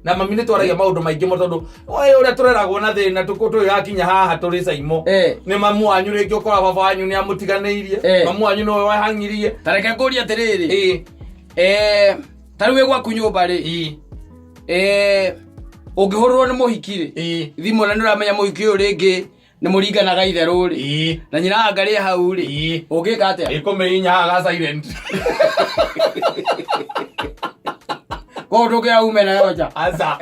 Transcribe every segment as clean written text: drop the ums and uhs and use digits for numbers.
Na mami nĩ twaragia maũndũ maingĩ mũno tondũ oĩ ũrĩa tũreragwo na thĩna tũgĩgakinya haha tũrĩ caimo. Nĩ mamu wanyu rĩngĩ ũkora baba wanyu nĩ amũtiganĩirie. Mamu wanyu nĩwe wehang'irie. Ta reke ngũrie atĩrĩrĩ. Ta rĩu wĩ gwaku nyũmba rĩ, ũngĩhũrĩrwo nĩ mũhiki rĩ, thimũ na nĩ ũramenya mũhiki ũyũ rĩngĩ nĩ mũringanaga itherũ rĩ, na nyina anga rĩ hau rĩ, ũngĩka atĩa? Ĩkũmĩhinya haha ga silent. Koguo ndũngĩoya ume nayo nja? Aca.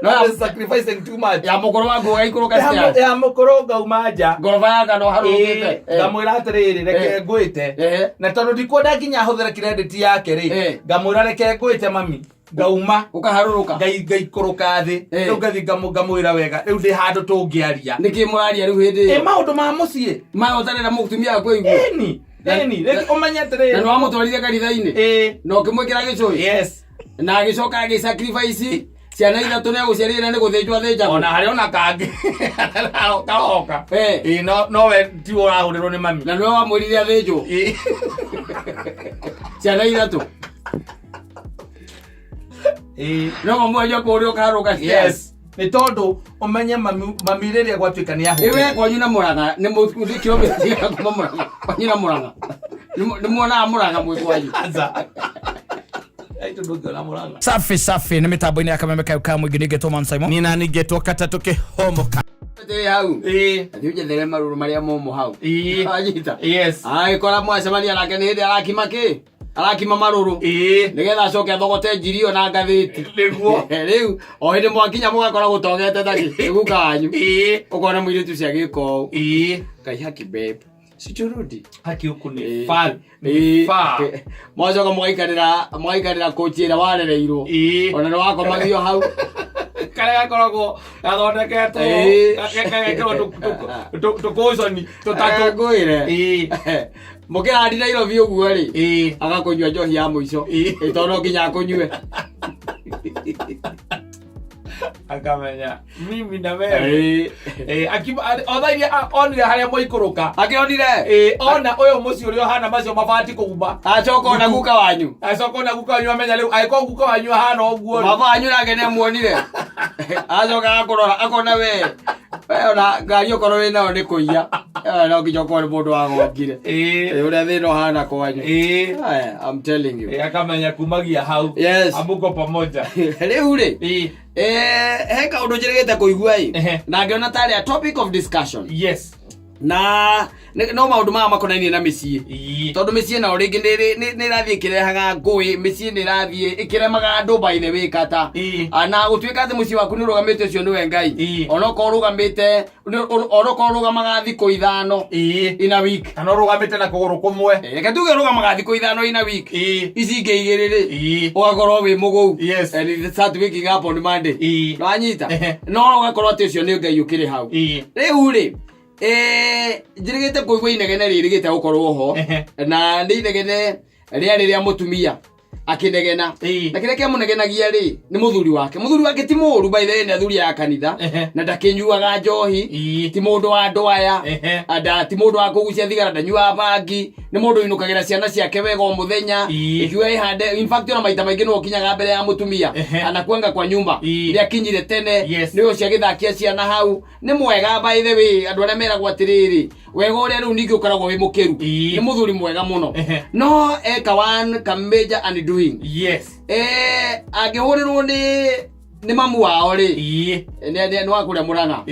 No ya- Sacrificing too much. Ya mũkũrũ waku ũgaikũrũka stairs. Ya mũkũrũ ngauma nja. Ngoroba ya ngano harũrũkĩte. Ngamwĩra atĩrĩrĩ, reke ngwĩte. Na tondũ ndikwenda nginya ahũthĩre credit yake rĩ, ngamwĩra reke ngwĩte mami, ngauma. Ũkaharũrũka. Ngaikũrũka thĩ. Rĩu ngathiĩ ngamwĩra wega, rĩu ndĩ handũ tũngĩaria. Nĩkĩ mũraria rĩu hĩndĩ ĩyo? Maũndũ ma mũciĩ. Maya ũtarenda mũtumia waku aigue. Ĩni, ĩni, rĩngĩ ũmenye atĩrĩrĩ. Na nĩwamũtwarire kanitha-inĩ? Ĩĩ. Na ũkĩmwĩkĩra gĩcũhĩ? Yes. Na agĩcoka agĩsacrifice ciana ithatũ nĩ agũciarire na nĩ gũthĩnjwo athĩnjagwo. Ona harĩ ona kangĩ karoka. Ĩĩ, no nowe tiwe ũrahũrĩrwo nĩ mami. Na nĩwe wamwĩrire athĩnjwo? Ĩĩ. Ciana ithatũ. Ĩĩ. No mamu wanyu akũhũrĩra ũkaharũka stairs. Yes. Nĩ tondũ ũmenye mami, mami rĩrĩa gwatuĩka nĩ ahũrĩra. Ĩwe kwanyu na Mũrang'a nĩ mũthikio mĩciĩ kuma Mũrang'a. Kwanyu na Mũrang'a. Nĩ muonaga Mũrang'a mwĩ kwanyu? Aca. Aitũ ndũngĩona Mũrang'a. Safi safi nĩ mĩtambo-inĩ ya kameme kayo ka mũingĩ ningĩtwo Man Simon. Nina ningĩtwo katatũ kĩhomoka. Tĩ hau. Ĩĩ. Athiĩ ũnjethere marũrũ marĩa momũ hau. Ĩĩ. Wanyita? Yes. Agĩkora mwacemania nake nĩ hĩndĩ arakima kĩ? Arakima marũrũ. Ĩĩ. Nĩgetha acoke athogote njiri ĩyo na ngathĩti. Nĩguo. Rĩu o hĩndĩ mwakinya mũgakora gũtogete taki nĩ guka wanyu. Ĩĩ. Ũkona mũirĩtu ũcio agĩka ũũ. Ĩĩ. Ngai haki babe. Siturudi. Haki huku nĩ Ĩĩ. fun. Ĩĩ. Far. Mwacoka mũgaikarĩra mũgaikarĩra kũnji ĩrĩa warereirwo. Ĩĩ. Ona nĩ wakomagio hau. Karĩa gakoragwo gathondeketwo Ĩĩ. gagekĩrwo tũkũconi tũtatũ. Ngwĩre. Ĩĩ. Mũkĩrandi Nairobi ũguo rĩ. Ĩĩ. Agakũnyua njohi ya mũico. Ĩĩ. Ĩ tondũ no nginya akũnyue. Akamenya mimi na wewe. Ĩĩ. Ĩĩ, otha iria onire harĩa mwaikũrũka. Akĩonire? Ĩĩ, ona ũyũ mũciĩ ũrĩa ũhana macio mabati kũguma. Acoka ona guka wanyu. Acoka ona guka wanyu amenya rĩu angĩkorwo guka wanyu ahana ũguo rĩ. Baba wanyu nake nĩamuonire. Acoka agakũrora akona we. We ona ngari okorwo wĩ nayo nĩ kũiya. No nginya ũkorwo nĩ mũndũ wagongire. Ĩĩ. Ĩĩ, ũrĩa thĩna ũhana kwanyu. Ĩĩ. Aya, I'm telling you. Ĩĩ, akamenya kumagia hau. Yes. Amuko pamoja. Rĩu rĩ. Ĩĩ. He kaũndũ njĩrĩgĩte kũigua ĩ. Na ngĩona tarĩ a topic of discussion. Yes. Na no maũndũ maya makonainie na mĩciĩ. Ĩĩ. Tondũ mĩciĩ nayo rĩngĩ nĩ ĩrathiĩ ĩkĩrehaga ngũĩ, mĩciĩ nĩ ĩrathiĩ ĩkĩremaga andũ by the way kata. Ĩĩ. Na gũtuĩka atĩ mũciĩ waku nĩ ũrũgamĩte ũcio nĩwe Ngai. Ĩĩ. Onokorwo ũrũgamĩte, onokorwo ũrũgamaga thikũ ithano Ĩĩ. in a week. Kana ũrũgamĩte na kũgũrũ kũmwe. Reke tuge ũrũgamaga thikũ ithano in a week. Ĩĩ. Ici ingĩ igĩrĩ rĩ, Ĩĩ. ũgakorwo wĩ mũgũu. Yes. And you start waking up on Monday. Ĩĩ. Nĩwanyita? Ehe. No ũgakorwo atĩ ũcio nĩ Ngai ũkĩrĩ hau. Ĩĩ. Rĩu rĩ, njĩrĩgĩte kũigua inegene rĩrĩgĩte gũkorwo ho. Ehe. Na nĩ inegene rĩarĩ rĩa mũtumia akĩnegena. Ĩĩ. Na kĩrĩa kĩamũnegenagia rĩ, nĩ mũthuri wake. Mũthuri wake ti mũũru by the way, nĩ athuri a kanitha. Ehe. Na ndakĩnyuaga njohi. Ĩĩ. Ti mũndũ wa andũ aya. Ehe. Anda ti mũndũ wa kũgucia thigara, ndanyuaga bangi. Nĩ mũndũ ũinũkagĩra ciana ciake wega o mũthenya. Ĩĩ. Ikiuga ĩhande, in fact ona maita maingĩ nĩwe ũkinyaga mbere ya mũtumia. Ehe. Anakuanga kwa nyumba. Ĩĩ. Nĩ akinyire tene. Yes. Nĩwe ũcio agĩthakia ciana hau. Nĩ mwega by the way, andũ arĩa meragwo atĩrĩrĩ, wega ũrĩa rĩu ningĩ ũkoragwo wĩ mũkĩru. Ĩĩ. Nĩ mũthuri mwega mũno. Ehe. No eka one ka major undoing. Yes. Angĩhũrĩrwo nĩ mamu wao rĩ. Ĩĩ. Nĩ wa kũrĩa Mũrang'a.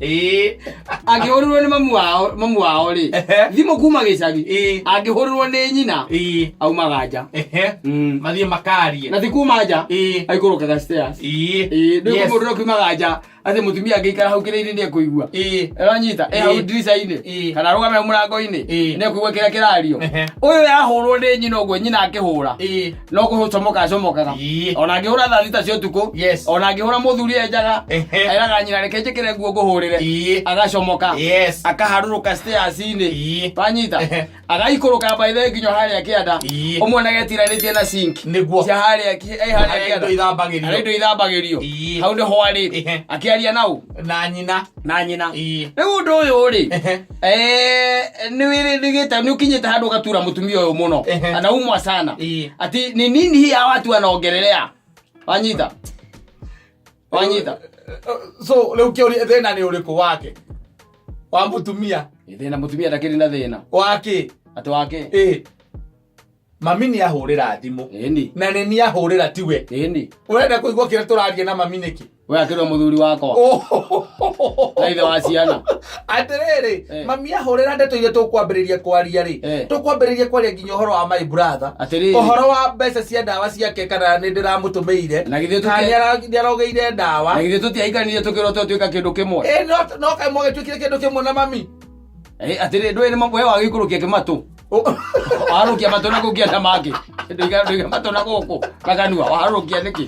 Ĩĩ. Angĩhũrĩrwo nĩ mamu wao rĩ. Ehe. Thimũ kuma gĩcagi. Ĩĩ. Angĩhũrĩrwo nĩ nyina. Ĩĩ. Aumaga nja. Ehe. Mathiĩ makarie. Na ti kuma nja. Ĩĩ. Aikũrũkaga stairs. Ĩĩ. Ĩĩ, nĩ Yes. mũndũ ũkiumaga nja atĩ mũtumia angĩikara hau kĩrĩa-inĩ nĩ ekũigua. Ĩĩ. Ũranyita? Ĩ hau Ĩĩ. ndirica-inĩ. Ĩĩ. Kana arũgame hau mũrango-inĩ. Ĩĩ. Nĩ ekũigua kĩrĩa kĩrario. Ehe. Ũyũ yahũrwo nĩ nyina ũguo nyina akĩhũra. Ĩĩ. No kũcomoka acomokaga. Ĩĩ. Ona angĩhũra thaa thita cia ũtukũ. Yes. Ona angĩhũra mũthuri enjaga. Ehe. Eraga nyina reke njĩkĩre nguo ngũhũrĩre. Ĩĩ. Agacomoka. Yes. Akaharũrũka stairs-inĩ. Ĩĩ. Wanyita? Ehe. Agaikũrũka by the way nginya harĩa kĩanda. Ĩĩ. Ũmwe agetiranĩtie na sink. Nĩguo. Cia harĩa harĩa Harĩa kĩanda. indo ithambagĩrio. Harĩa indo ithambagĩrio. Ĩĩ. Hau nĩho arĩ. Ehe. Akĩaria Akĩaria nau Na nyina. Na nyina. Ĩĩ. Rĩu ũndũ ũyũ rĩ, Ehe. Nĩ wĩrĩgĩte nĩ ũkinyĩte handũ ũgatura mũtumia ũyũ mũno. Ehe. Anaumwa sana. Ĩĩ. Ati ni nini hii hawa watu wanaongelelea? Wanyita, wanyita? So rĩu kĩũria, thĩna nĩ ũrĩkũ wake, wa mũtumia? Thĩna, mũtumia ndakĩrĩ na thĩna. Wake? Atĩ wake? Ĩ, mami nĩ ahũrĩra thimũ. Ĩni. Na nĩ niĩ ahũrĩra, tiwe. Ĩni. Ũrenda kũigua kĩrĩa tũraria na mami nĩkĩ? We akĩrwo mũthuri wakwa na ithe wa ciana. Atĩrĩrĩ, Eh. mami ahũrĩra ndeto iria tũkwambĩrĩria kwaria rĩ, Eh. tũkwambĩrĩria kwaria nginya ũhoro wa my brother, Atĩrĩrĩ. ũhoro wa mbeca cia ndawa ciake, kana nĩ ndĩramũtũmĩire, Na githĩ kana nĩ arogeire ndawa. Na githĩ tũtiahikanire tũkĩrwo twatuĩka kĩndũ kĩmwe? Ĩ, no kaĩ mwagĩtuĩkire kĩndũ kĩmwe na mami? Eh, atĩrĩ, ndũĩ nĩ we wagĩikũrũkia kĩmatũ, warũkia matũ na kũu na mangĩ, ndũiga matũ na gũkũ na kanua, warũkia nĩkĩ?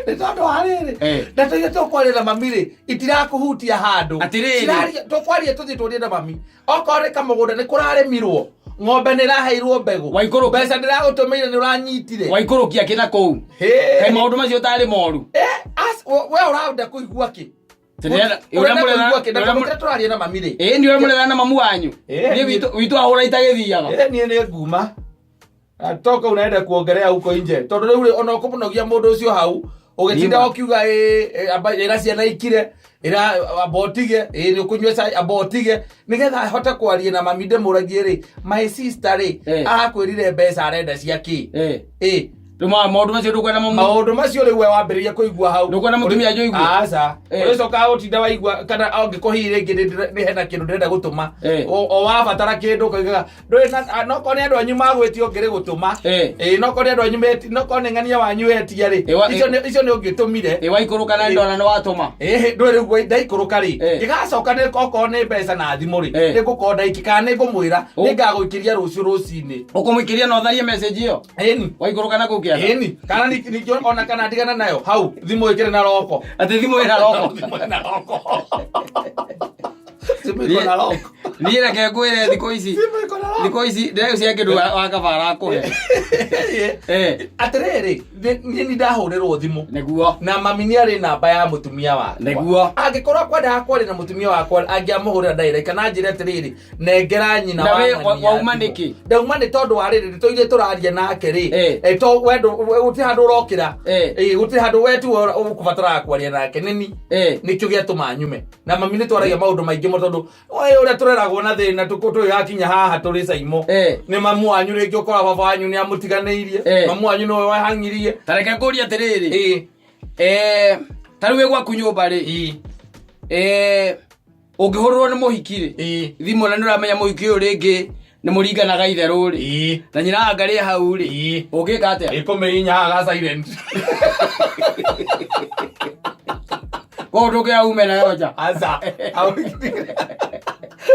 Nĩ tondũ wa rĩrĩ, Eh. ndeto iria tũkwaria na mami rĩ, itirakũhutia handũ. Atĩrĩrĩ. Tũkwaria, tũthiĩ tũrie na mami okorwo nĩ kamũgũnda nĩ kũrarĩmirwo, ng'ombe nĩ ĩraheirwo mbegũ, Waikũrũkia. mbeca ndĩragũtũmĩire nĩ ũranyitire. Waikũrũkia kĩ na kũu? Hĩ. Kaĩ maũndũ macio tarĩ moru? Eh, we ũrenda kũigua kĩ? Tũrenda- Ũrenda ũrĩa mũrera- kũigua kĩ? Na ũrĩa tondũ kĩrĩa tũraria na mami rĩ, Ĩ, nĩ ũrĩa mũrera na mamu wanyu. Eh, Niĩ witũ ahũra itagĩthiaga. Eh, niĩ nĩ nguma toka unaenda kuongelea huko nje, tondũ rĩu rĩ, ona ũkũmũnogia mũndũ ũcio hau ũgĩtinda Nima. ũkiuga ĩ, ĩ, amba ĩra ciana ikire, ĩra amba ũtige, ĩ, nĩ ũkũnyua cai, amba ũtige, nĩgetha ahote kwaria na mami. Ndĩmũragie rĩ, my sister rĩ, Eh. arakwĩrire mbeca arenda cia kĩ? Eh. Ĩ. Rĩu maũndũ macio ndũkwenda mamu. Maũndũ macio rĩu we wambĩrĩria kũigua hau. Ndũkwenda mũtumia anjũigue? Aca. Eh. Ũrĩcokaga gũtinda waigua kana angĩkorwo hihi rĩngĩ nĩ hena kĩndũ ndĩrenda gũtũma, Eh. o wabatara kĩndũ ũkaugaga ndũrĩ na nokorwo nĩ andũ anyu magwĩtio ũngĩrĩ gũtũma. Eh. Ĩ, nokorwo nĩ andũ anyu nokorwo nĩ ng'ania wanyu wetia rĩ, Eh, icio nĩ ũngĩtũmire. Ĩ, waikũrũka na ndona nĩ watũma. Ĩhĩ, ndũĩ rĩu ndaikũrũka rĩ, Eh. gĩgacoka nĩ okorwo nĩ mbeca na thimũ rĩ, Eh. nĩ ngũkorwo ndaiki kana nĩ ngũmwĩra Oh. nĩ ngagũikĩria rũciũ rũcinĩ. Ũkũmũikĩria na ũtharie message ĩyo? Ĩni. Waikũrũka na kũu kĩanda? Ĩni, kana ningĩ ona kana ndigana nayo hau, thimũ ĩkĩrĩ na roko. Atĩ thimũ ĩna roko? Thimũ ĩna roko. Thimũ ĩko na roko. Niĩ reke ngwĩre, thikũ ici, Thimũ ĩko na roko. thikũ ici ndĩrecia kĩndũ wa kabara akũhe. Eh. Atĩrĩrĩ, niĩ nĩ ndahũrĩrwo thimũ Nĩguo. na mami nĩ arĩ namba ya mũtumia wakwa. Nĩguo. Angĩkorwo kwendaga kwaria na mũtumia wakwa, angĩamũhũrĩra direct kana anjĩre atĩrĩrĩ, nengera nyina Na wa we ng'ania wauma thimũ. nĩkĩ? Ndauma nĩ tondũ wa rĩrĩ, nĩ tũire tũraria nake rĩ. Eh. Eh, to we gũtirĩ handũ ũrokĩra. Eh. Eh, gũtirĩ handũ we tu ũkũbataraga kwaria nake nĩni. Eh. Nĩkĩo gĩatũma nyume na mami. Nĩ twaragia maũndũ maingĩ mũno, tondũ we ũrĩa tũreragwo na thĩna tũgĩgakinya haha tũrĩ caimo, Eh. nĩ mamu wanyu rĩngĩ ũkora baba wanyu nĩ amũtiganĩirie, Eh. mamu wanyu nĩwe wahang'irie. Ta reke ngũrie atĩrĩrĩ. Ĩ. Eh, ta rĩu wĩ gwaku nyũmba rĩ, Ĩ. eh, ũngĩhũrĩrwo nĩ mũhiki rĩ, Ĩ. thimũ, na nĩ ũramenya mũhiki ũyũ rĩngĩ nĩ mũringanaga itherũ rĩ, Ĩ. na nyina anga rĩ hau rĩ, Ĩ. ũngĩka atĩa? Ĩkũmĩhinya haha ga silent. Koguo ndũngĩoya ume nayo nja? Aca.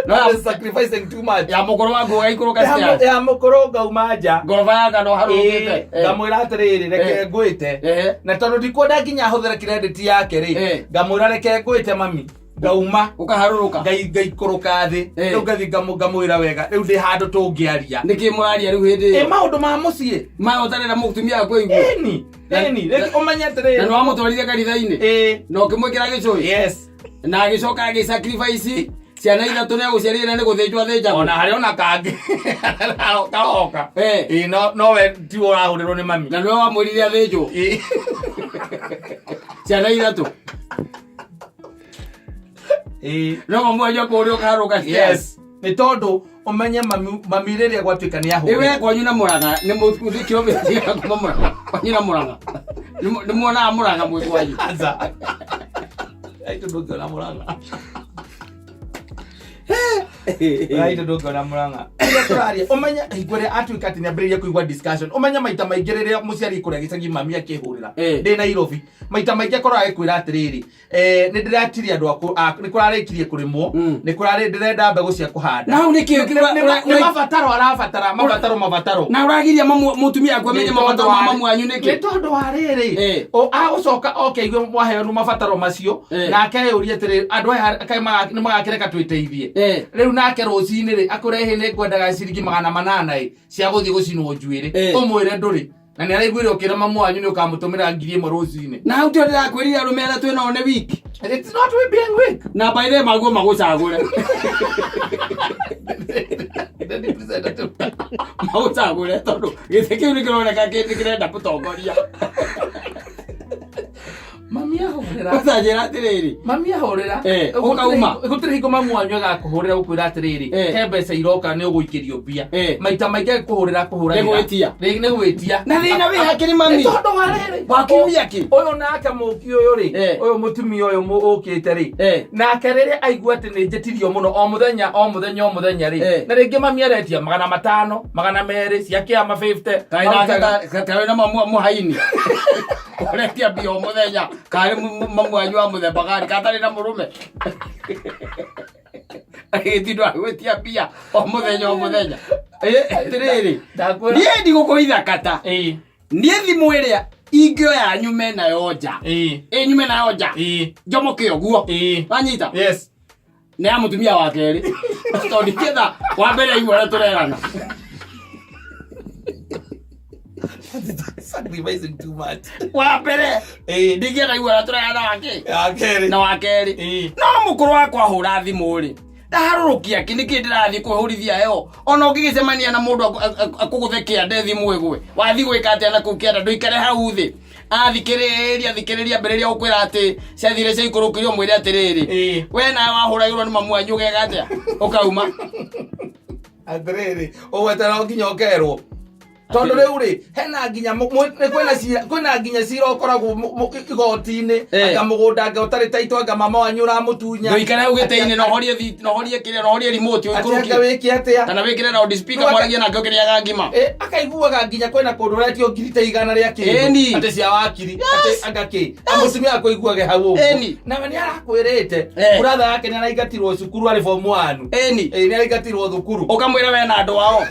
No That is sacrificing too much. Ya mũkũrũ waku ũgaikũrũka stairs. Ya mũkũrũ ngauma nja. Ngoroba yaka no harũrũkĩte. Ĩ, ngamwĩra atĩrĩrĩ, reke Eh. ngwĩte. Eh. Na tondũ ndikwenda nginya ahũthĩre credit yake rĩ, Eh. ngamwĩra reke ngwĩte mami, ngauma. Ũkaharũrũka. Ngaikũrũka thĩ. Eh. Rĩu ngathiĩ ngamwĩra wega, rĩu ndĩ handũ tũngĩaria. Nĩkĩ mũraria rĩu hĩndĩ Ĩ, ĩyo? maũndũ ma mũciĩ. Maya ũtarenda mũtumia waku aigue. Ĩni, ĩni, rĩngĩ ũmenye Na atĩrĩrĩ, nĩ wamũtwarire kanitha-inĩ ĩ, na ũkĩmwĩkĩra gĩcũĩ, yes. Na agĩcoka agĩsacrifice ciana ithatũ nĩ agũciarire na nĩ gũthĩnjwo athĩnjagwo. Ona harĩ ona kangĩ karoka. Eh. Ĩ, no nowe tiwe ũrahũrĩrwo nĩ mami. Na nĩwe wamwĩrire athĩnjwo. Ĩ. Ciana ithatũ. Ĩ. No mamu wanyu akũhũrĩra ũkaharũrũka stairs. Yes, nĩ tondũ ũmenye mami rĩrĩa gwatuĩka nĩ Ĩ, we ahũrĩra. kwanyu na Mũrang'a nĩ mũthikio mĩciĩ kuma Mũrang'a, kwanyu na Mũrang'a nĩ muonaga Mũrang'a mwĩ kwanyu? Aca. Aitũ ndũngĩona Mũrang'a. Aitũ ndũngĩona Mũrang'a. Rĩrĩa tũraria, ũmenye hingo ĩrĩa atuĩka atĩ nĩambĩrĩria kũigua discussion, ũmenye maita maingĩ rĩrĩa mũciari kũrĩa gĩcagi mami akĩhũrĩra Eh. ndĩ Nairobi, maita maingĩ akorwo agĩkwĩra atĩrĩrĩ, nĩ ndĩratirie andũ aku nĩ kũrarĩkirie kũrĩmwo, nĩ kũrarĩ ndĩrenda mbegũ cia kũhanda. Na hau nĩkĩ Nĩ mabataro arabatara, mabataro, mabataro. Na ũragiria mũtumia waku amenye Nĩ mabataro tondũ ma wa- mamu wanyu nĩ nĩkĩ? tondũ wa rĩrĩ, Eh. agũcoka oke aigue mwaheo mabataro macio, Eh. nake eyũrie atĩrĩ, andũ aya kaĩ nĩ magakĩreka twĩteithie? Eh. Rĩu nake rũcinĩ rĩ, akũrehe nĩ ngwendaga ciringi 800 ĩ cia gũthiĩ gũcinwo njuĩrĩ. Eh. Ũmwĩre ndũrĩ. Na nĩ araiguire ũkĩra mamu wanyu nĩ ũkamũtũmĩra 1000 rũcinĩ. Na hau tio ndĩrakwĩrire arũme arĩa twĩ nao nĩ weak. It's not we being weak. Na by the way maguo magũcagũre. The representative. Magũcagũre tondũ gĩtĩ kĩu nĩ kĩroneka nĩ kĩrenda mũtongoria. Mami ahũrĩra. Ũtanjĩra atĩrĩrĩ. Mami ahũrĩra. Eh, ũkauma. Gũtirĩ hingo mamu wanyu agakũhũrĩra gũkwĩra atĩrĩrĩ, Eh. he mbeca iroka nĩ ũgũikĩrio mbia. Eh. Maita maingĩ agĩkũhũrĩra akũhũragĩra. Nĩ gwĩtia. Nĩ gwĩtia. Na thĩna wĩ hakiri mami. Nĩ tondũ wa rĩrĩ. Wa kiumia kĩ? Ũyũ nake mũki ũyũ rĩ, Eh. ũyũ mũtumia ũyũ ũkĩte rĩ, Eh. nake rĩrĩa aigua atĩ nĩ njĩtirio mũno o mũthenya o mũthenya o mũthenya rĩ, Eh. na rĩngĩ mami aretia 500, 200 cia kĩama 50. Kaĩ nake kaĩ na mamu mũhaini. Ũretia mbia o mũthenya. Karĩ mamu wanyu wa mũthemba gani katarĩ na mũrũme. Agĩtindwo agĩtia mbia o mũthenya o mũthenya. Eh, atĩrĩrĩ. Ndakwĩra. Niĩ ndigũkũhitha kata. Ĩĩ. Niĩ thimũ ĩrĩa ingĩoya nyume nayo nja. Ĩĩ. Ĩ nyume nayo nja. Ĩĩ. Njomoke ũguo. Ĩĩ. Wanyita? Yes. Nĩ ya mũtumia wa kerĩ. Tondũ ndingĩetha wa mbere aigua ũrĩa tũrerana. Sacrificing too much. Wa mbere Ĩĩ. ndingĩenda aigua ũrĩa tũrerana wa kĩ? Ya kerĩ. Na wa kerĩ. Ĩĩ. No mũkũrũ wakwa ahũra thimũ rĩ ndaharũrũkia kĩ nĩkĩ ndĩrathiĩ kwĩhũrithia yo ona ũngĩgĩcemania na mũndũ akũgũthe kĩande thimũ ĩgwe wathiĩ gwĩka atĩa na kũu kĩanda ndũikare hau thĩ athikĩrĩria thikĩrĩria ambĩrĩria gũkwĩra atĩ ciathire ciaikũrũkirio mwĩre atĩrĩrĩ Ĩĩ. we nawe wahũragĩrwo nĩ mamu wanyu ũgeka atĩa ũkauma Atĩrĩrĩ, ũgweterera nginya ũkerwo. Tondũ rĩu rĩ, hena nginya nĩ kwĩna cira, kwĩna nginya cira ũkoragwo igoti-inĩ, Eh. anga mũgũnda anga ũtarĩ taitũ, anga mama wanyu ũramũtunya. ndũikare hau gĩtĩ-inĩ na ũhorie na ũhorie kĩrĩa na ũhorie remote Atĩ anga ũikũrũkie wĩke atĩa? kana wĩkĩre loud speaker Rĩu mwaragie nake ũkĩrĩaga ngima Eh, akaiguaga nginya kwĩna kũndũ ũretio ngiri ta 100 rĩa kĩndũ. Ĩni. Atĩ cia wakiri, atĩ anga kĩ. Mũtumia akũiguage hau ũguo. Ĩni. Nawe nĩ arakwĩrĩte. Eh. Brother yake nĩ araingatirwo cukuru arĩ form 1. Ĩni. Ĩĩ, nĩ araingatirwo thukuru. ũkamwĩra we na andũ ao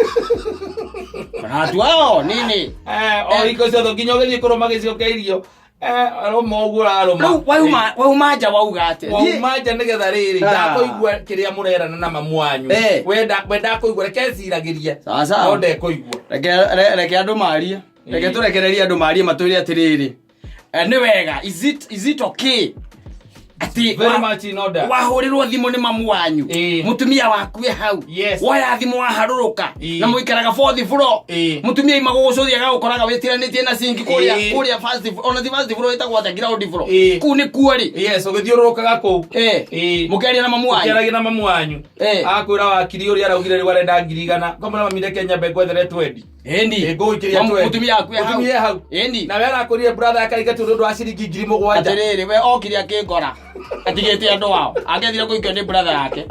na andũ ao nini Eh, o hingo ciothe nginya ũgĩthiĩ kũrũma gĩcigo kĩa irio. Eh, arũma ũguo ũrarũma. rĩu wauma nja wauga atĩa Niĩ- Wauma nja nĩgetha rĩrĩ, Ah. ndakũigua kĩrĩa mũrerana na mamu wanyu. Eh. We ndakũigua, reke eciragĩrie. Sawa, sawa. No ndekũigua. Reke andũ marie reke tũrekererie andũ marie matwĩre atĩrĩrĩ Eh, nĩ wega is it okay atĩ Very much in order. wahũrĩrwo thimũ nĩ mamu wanyu Ĩĩ. mũtumia waku e hau Yes. woya thimũ waharũrũka Ĩĩ. na mũikaraga fourth floor Ĩĩ. mũtumia ima gũgũcũthia agagũkoraga wĩtiranĩtie na sinki kũrĩa Ĩĩ. kũrĩa first floor ona ti first floor ĩtagwo atĩa ground floor Ĩĩ. kũu nĩ kuo rĩ Yes, ũgĩthiũrũrũkaga kũu. Eh. Ĩĩ. Mũkĩaria na mamu wanyu Ũkĩaragia na mamu wanyu. Eh. Akwĩra wakiri ũrĩa araugire rĩu arenda 100,000. Ngomera mami reke nyambe ngwethere twendi. Ĩni. Ĩ, ngũgũikĩria Mamu- twendi. Mũtumia waku e hau. Mũtumia e hau. Ĩni. Nawe arakwĩrire brother yake aingatirwo nĩ ũndũ wa ciringi 7,000. Atĩrĩrĩ we okire akĩngora atigĩte andũ ao angĩathire kũikio nĩ brother yake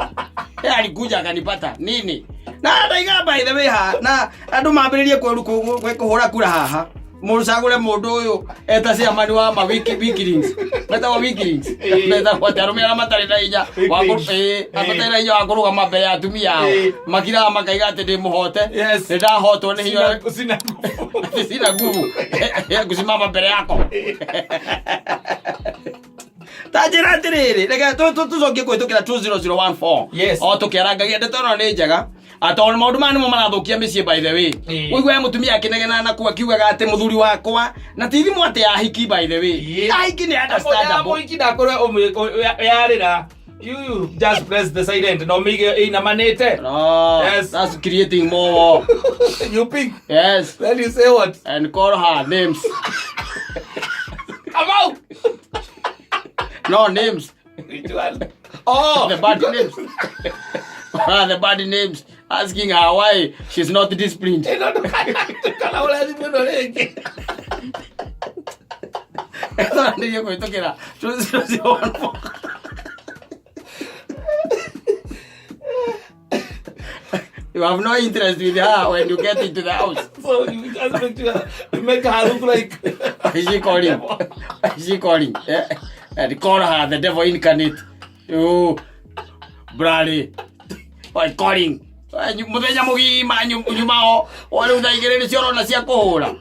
Yeye alikuja akanipata nini na ndaiga by the way ha na andũ mambĩrĩrie kũhũra kura haha mũcagũre mũndũ ũyũ eta chairman wa ma wiki weaklings metagwo weaklings Ĩĩ. metagwo atĩ arũme arĩa matarĩ na hinya wa kũ- Weaklings. ĩĩ, Ĩĩ. matarĩ na hinya wa kũrũgama mbere ya atumia ao Ĩĩ. makiraga makaiga atĩ ndĩ mũhote Yes. nĩ ndahotwo nĩ hinya Sina nguvu. Ati sina nguvu ya kusimama mbele yako ta njĩra atĩrĩrĩ reke tũcokie kũhĩtũkĩra 20014 Yes. o tũkĩarangagia ndeto ĩno nĩ njega tondũ maũndũ maya nĩmo marathũkia mĩciĩ by the way Ĩĩ. ũigua mũtumia akĩnegena na kũu akiugaga atĩ mũthuri wakwa na ti thimũ atĩ ahiki by the way Ĩĩ. ahiki nĩ understandable Mũhiki ndakorwo yarĩra. You just press the silent na ũmĩige ĩinamanĩte. No, Yes. that's creating more war. You pick. Yes, Then you say what? and call her names. Come out. No names. Which one? Oh, the bad names. The bad names. Asking her why she's not disciplined. Ĩno ndũkanahũre thimũ ĩno rĩngĩ. Nĩguo kũhĩtũkĩra 2014. You have no interest with her when you get into the house. So you just make sure you make her look like Is she calling? Is she calling? Eh? And call her the devil incarnate. Oh, brother. Why calling? Mũthenya mũgima nyuma o rĩu thaa igĩrĩ nĩcio ũrona cia kũhũra.